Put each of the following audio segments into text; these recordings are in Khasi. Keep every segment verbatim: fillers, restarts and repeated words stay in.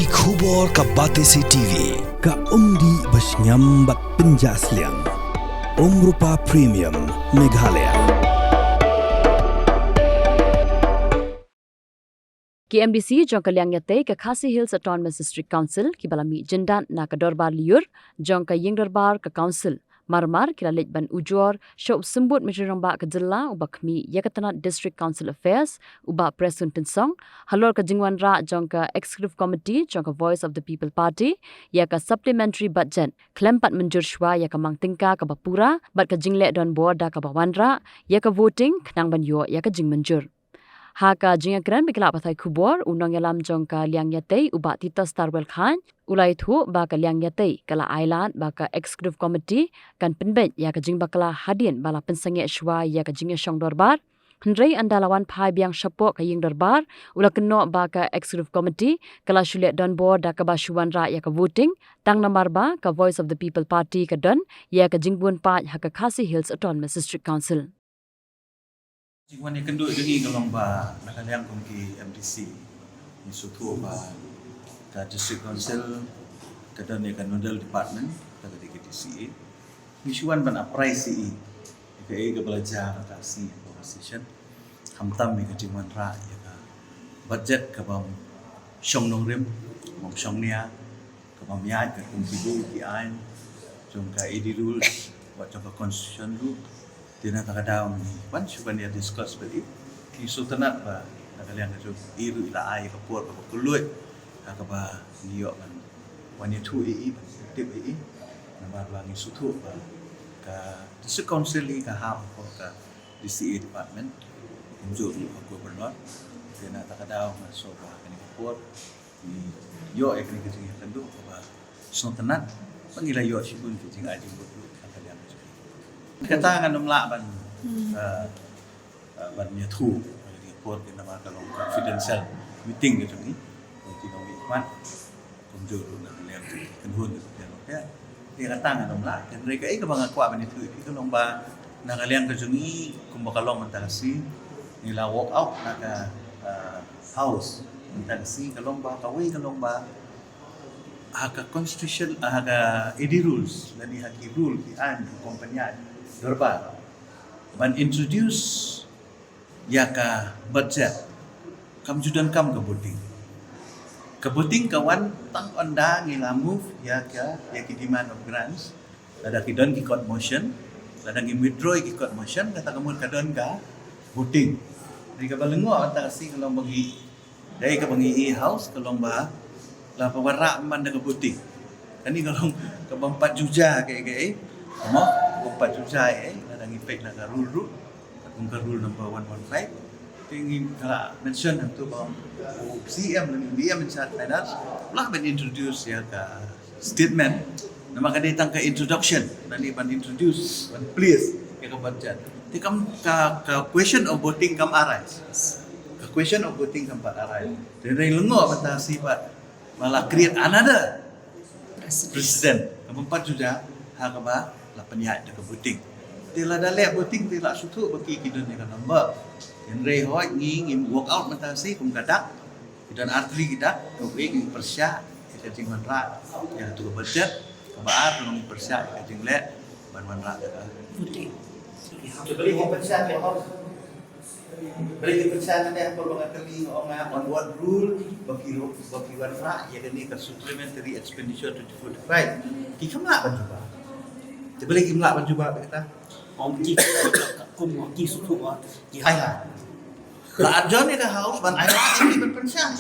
Ki khubor ka Batesi T V, ka umdih ba shngiam bad pynjah sliang. Umrupa Premium, Meghalaya. Ki M D C jong ka liang ïatei ka Khasi Hills Autonomous District Council kiba la mih jyndat na ka dorbar lyiur jong ka ïing dorbar ka council. Marmar ki la leit ban ujor sha u Symbud Myntri Rangbah ka jylla uba khmih ïa ka tnat District Council Affairs, u Bah Prestone Tynsong, halor ka jingwanrah jong ka Executive Committee jong ka Voice of the People Party ïa ka supplementary budget, khlem pat mynjur shuwa ïa ka mang tyngka kaba pura bad ka jingleh donbor da kaba wanrah ïa ka voting khnang ban ïoh ïa ka jingmynjur. Ha ka jingïakren bad ki lad pathai khubor, u nongïalam jong ka liang ïatei u Bah Titos Tarwel Chyne u la ïathuh ba ka liang ïatei ka la ailad ba ka Executive Committee kan pynbeit ïa ka jingbakla hadien ba la pynsangeh shuwa ïa ka jingïashong dorbar. Hynrei ynda la wan phai biang shapoh ka ïing dorbar, u la kynnoh ba ka Executive Committee ka la shu leh donbor da kaba shu wanrah ïa ka voting, tang namar ba ka Voice of the People Party ka don ïa ka jingbun paid ha ka Khasi Hills Autonomous District Council. Jingwan ïakynduh jong ngi ka long ba na ka liang kum ki M D C, ngi sngewthuh ba ka District Council ka don ïa ka nodal department, ka dei ka D C A. Ngi shu wan ban apprise ïa i ïa kaei kaba la jia ha ka Khasi Conversation, khamtam ïa ka jingwanrah ïa ka budget kabym shong nongrim, bym shong nia, kabym ïaid katkum ki rule ki aiñ jong ka A D rules bad jong ka constitution ruh. Te na kata ka daw ngi wan shu ban ïa discuss bad i. Ngi sngewtynnat ba na ka liang ka jong i ruh i la ai ïa ka por kaba kylluid ha kaba ngi ïoh ban wan ïathuh ïa i, ban tip ïa i. Namar ba ngi sngewthuh ba ka District Council hi ka hap ha ka D C A department, kumjuh ruh ha Governor. Te na kata ka daw nga sngew ba kane ka por ngi ïoh ïa kane ka jingïakynduh kaba sngewtynnat ba ngi la ïoh shibun ki jingai jingbakla ha ka liang jong ngi. Kata ngan ym lah ban, eh, eh, ban ïathuh ha kane ka por, namar ka long confidential meeting ka jong ngi. Ki nongmihkhmat kumjuh ruh na ka liang jong ki kynhun ki kynhun, ïa. Ïa kata ngan ym lah. Hynrei kaei kaba nga kwah ban ïathuh ïa phi ka long ba na ka liang ka jong ngi kumba ka long mynta ka sngi, ngi la walk out na ka, eh, House mynta ka sngi, ka long ba kawei ka long ba ha ka constitution, ha ka A D rules lane ha ki rule ki aiñ ki company dorbar ban introduce ïa ka budget kam ju donkam ka voting. Ka voting ka wan tang ynda ngi la move ïa ka, ïa ki demand of grants. Lada ki don ki court motion, lada ngi withdraw ki court motion, kata ka mut ka don ka voting. Dei kaba lyngngoh mynta ka sngi ka long ba ngi, dei kaba ngi i House ka long ba la pynwanrah man da ka voting. Kane ka long kaba ym pat ju jia kaei kaei. Mo, kaba ym pat ju jia kaei, lada ngi peit na ka rule ruh, kum ka rule number one one five. Te ngi la mention hangto ba u C M lane u D M in charge finance u lah ban introduce ïa ka statement. Namar ka dei tang ka introduction, lane ban introduce, ban place ïa ka budget. Te kam ka, ka question of voting kam arise. Ka question of voting kam pat arise. Te hynrei lyngngoh mynta shi pat ba la create another precedent kaba ym pat ju jia ha kaba la pynïaid da ka voting. Te lada leh voting te la sngewthuh ba ki, ki don ïa ka number. Hynrei hooid ngi, ngi walk out mynta shi kum ka dak. Ki don artylli ki dak, kawei ngi pyrshah ïa ka jingwanrah ïa kato ka budget, kaba ar ngi pyrshah ïa ka jingleh ban wanrah da ka voting. Balei ki pyrshah, balei ki pyrshah, nga dei ha por ba nga kylli, nga ong nga on what rule ba ki, ba ki wanrah ïa kane ka supplementary expenditure twenty twenty-five. Ki kam lah ban jubab. Te balei kim lah ban jubab ïa kata? Ong ki, kum ki sngewthuh ba ki highlight. La adjourn ïa ka House ban ai lad ki ban pynshai.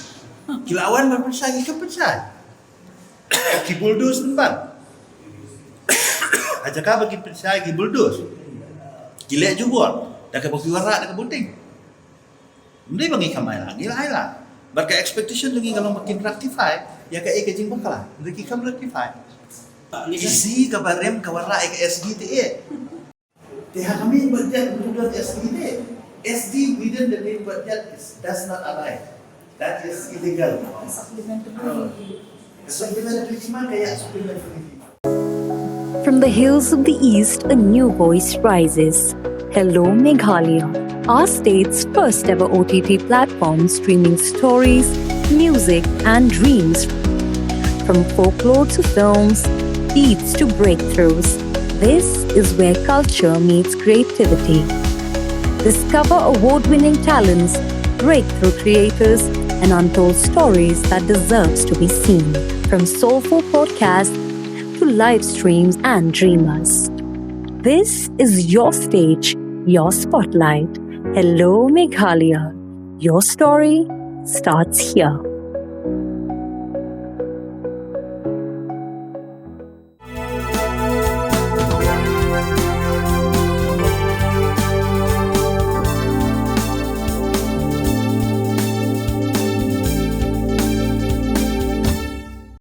Ki la wan ban pynshai, ki kam pynshai. Ki bulldoze pynban. Ha jaka ba ki pynshai ki bulldoze, ki leh jubor da kaba ki wanrah da ka voting. Ym dei ba ngi kam ai lad, ngi la ai lad. Bad ka expectation jong ngi ka long ba kin rectify ïa kaei ka jingbakla. Hynrei ki kam rectify. Ki shi kaba rem ka wanrah ïa ka S D te eh. Te ha ka main budget ym don S D te. S D within the main budget is, does not arise. That is illegal. Supplementary. Supplementary, cuma kayak supplementary. From the hills of the East, a new voice rises. Hello Meghalaya, our state's first ever O T T platform streaming stories, music, and dreams From folklore to films, beats to breakthroughs, this is where culture meets creativity. Discover award winning talents, breakthrough creators, and untold stories that deserves to be seen. From soulful podcasts to live streams and dreamers. This is your stage, your spotlight. Hello, Meghalaya. Your story starts here.